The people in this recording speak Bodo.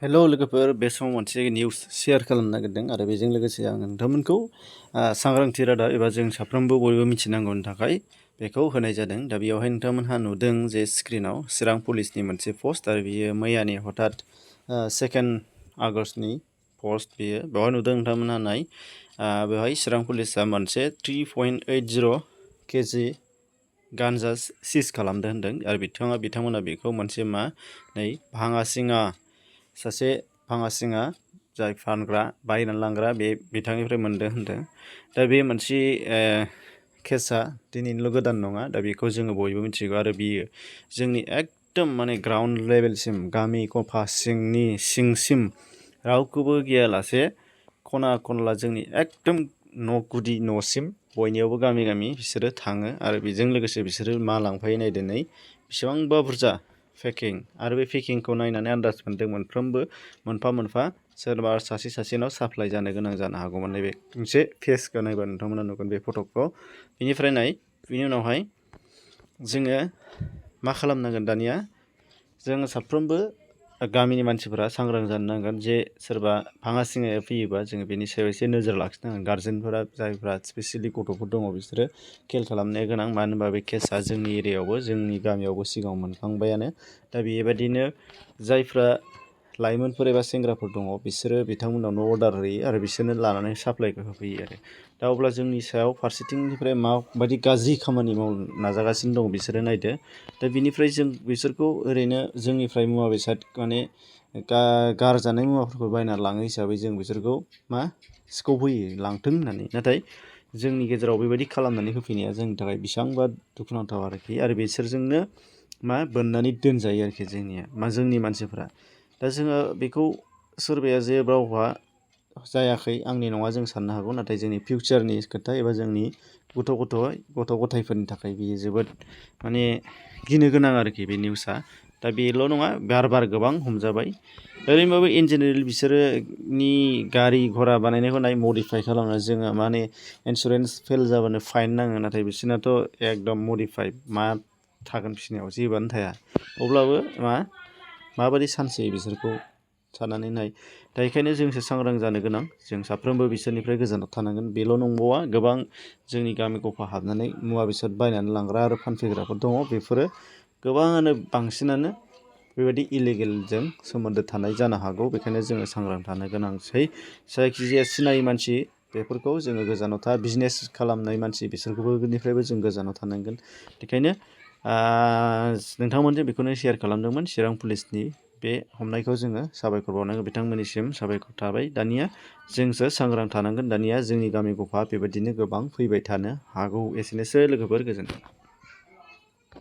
हेल' लोगोफोर बे समाव मोनसे निउस शेयार खालामनो नागिरदों आरो बेजों लोगोसे आं नोंथांमोनखौ सांग्रांथि रादाब एबा जों साफ्रोमबो बयबो मिथिनांगौनि थाखाय बेखौ होनाय जादों। दा बेयावहाय नोंथांमोनहा नुदों जे स्क्रिनाव चिरां पुलिसनि मोनसे पस्ट आरो बियो मैयानि हठात 2 आगष्टनि पस्ट बियो बेवहाय नुदों नोंथांमोनहा नाय बेवहाय चिरां पुलिसा मोनसे 3.80 केजि गान्जा सिज खालामदों होनदों आरो बिथांमोना बेखौ मोनसे नै भाङा सिङा सासे भाङा सिङा जाय फानग्रा बायनानै लांग्रा बे बिथांनिफ्राय मोनदों होनदों। दा बे मोनसे केसा दिनैनिल' गोदान नङा, दा बेखौ जोङो बयबो मिथिगौ आरो बियो जोंनि एकदम ग्राउन्ड लेभेलसिम गामि गफा सिंसिम रावखौबो गियालासे खना खनला जोंनि एकदम न' गुदि न'सिम बयनियावबो गामि बिसोरो थाङो आरो बेजों लोगोसे बिसोरो मा लांफायो नायदो नै बेसेबांबा बुरजा पेकिं आरो बे पेकिंखौ नायनानै आन्दाज मोन्दों मोनफ्रोमबो मोनफा सोरबा सासेनाव साप्लाय जानो गोनां जानो हागौमोन। नैबे मोनसे फेसखौ नायबा नोंथांमोना नुगोन बे फट'खौ। बेनिफ्राय बिनि उनावहाय जोङो मा खालामनांगोन दानिया जोङो साफ्रोमबो गामिनि मानसिफोरा सांग्रां जानो नांगोन जे सोरबा भाङा सिङाया फैयोबा जोङो बेनि सायाव एसे नोजोर लाखिनांगोन। गार्जेनफोरा जायफ्रा स्पेसियेलि गथ'फोर दङ बिसोरो खेल खालामनाया गोनां, मानो होनबा बे केसा जोंनि एरियायावबो जोंनि गामियावबो सिगाङाव मोनखांबायानो। दा बेबायदिनो जायफ्रा लाइमोनफोर एबा सेंग्राफोर दङ बिसोरो बिथांमोनावनो अर्डार होयो आरो बिसोरनो लानानै साप्लायखौ होफैयो आरो। दा अब्ला जोंनि सायाव फारसेथिंनिफ्राय माबायदि गाज्रि खामानि मावनो नाजागासिनो दं बिसोरो नायदो। दा बिनिफ्राय जों बिसोरखौ ओरैनो जोंनिफ्राय मुवा बेसाद गारजानाय मुवाफोरखौ बायना लाङो हिसाबै जों बिसोरखौ स्कप होयो लांथों होननानै। नाथाय जोंनि गेजेराव बेबायदि खालामनानै होफैनाया जोंनि थाखाय बेसेबांबा दुखुनांथाव आरोखि। आरो बिसोरजोंनो बोननानै दोनजायो आरोखि जोंनि मानसिफोरा। दा जोङो बेखौ सोरबाया जे रावहा जायाखै आंनि नङा जों साननो हागौ, नाथाय जोंनि फिउचारनि खोथा एबा जोंनि गथ' गथायफोरनि थाखाय बियो जोबोद गिनो गोनां आरोखि बे निउसआ। दा बेल' नङा, बार गोबां हमजाबाय। ओरैनोबाबो इन जेनेरेल बिसोरोनि गारि घरा बानायनायखौ मडिफाइ खालामनो जोङो इन्सुरेन्स फेल जाबानो फाइन नाङो, नाथाय बिसोरनाथ' एकदम मडिफाइ मा थागोन बिसोरनियाव जेबोआनो थाया। अब्लाबो माबायदि सानसे बिसोरखौ साननानै नाय। दा बेखायनो जोंसो सांग्रां जानो गोनां, जों साफ्रोमबो बिसोरनिफ्राय गोजानाव थानांगोन। बेल' नंबावा, गोबां जोंनि गामि गफा हाबनानै मुवा बेसाद बायनानै लांग्रा आरो फानफैग्राफोर दङ। बेफोरो बांसिनानो बेबायदि इलिगेलजों सोमोन्दो थानाय जानो हागौ। बेखायनो जोङो सांग्रां थानो गोनांसै। जायखिजाया सिनायै मानसि बेफोरखौ जोङो गोजानाव बिजनेस खालामनाय मानसि बिसोरनिफ्रायबो जों गोजानाव थानांगोन। बेखायनो नोंथांमोनजों बेखौनो शेयार खालामदोंमोन। चिरां पुलिसनि बे हमनायखौ जोङो साबायखर बावनांगोन, बिथांमोननिसिम साबायखर थाबाय। दानिया जोंसो सांग्रां थानांगोन। दानिया जोंनि गामि गफा बेबायदिनो गोबां फैबाय थानो हागौ। एसेनोसै लोगोफोर, गोजोन्थों।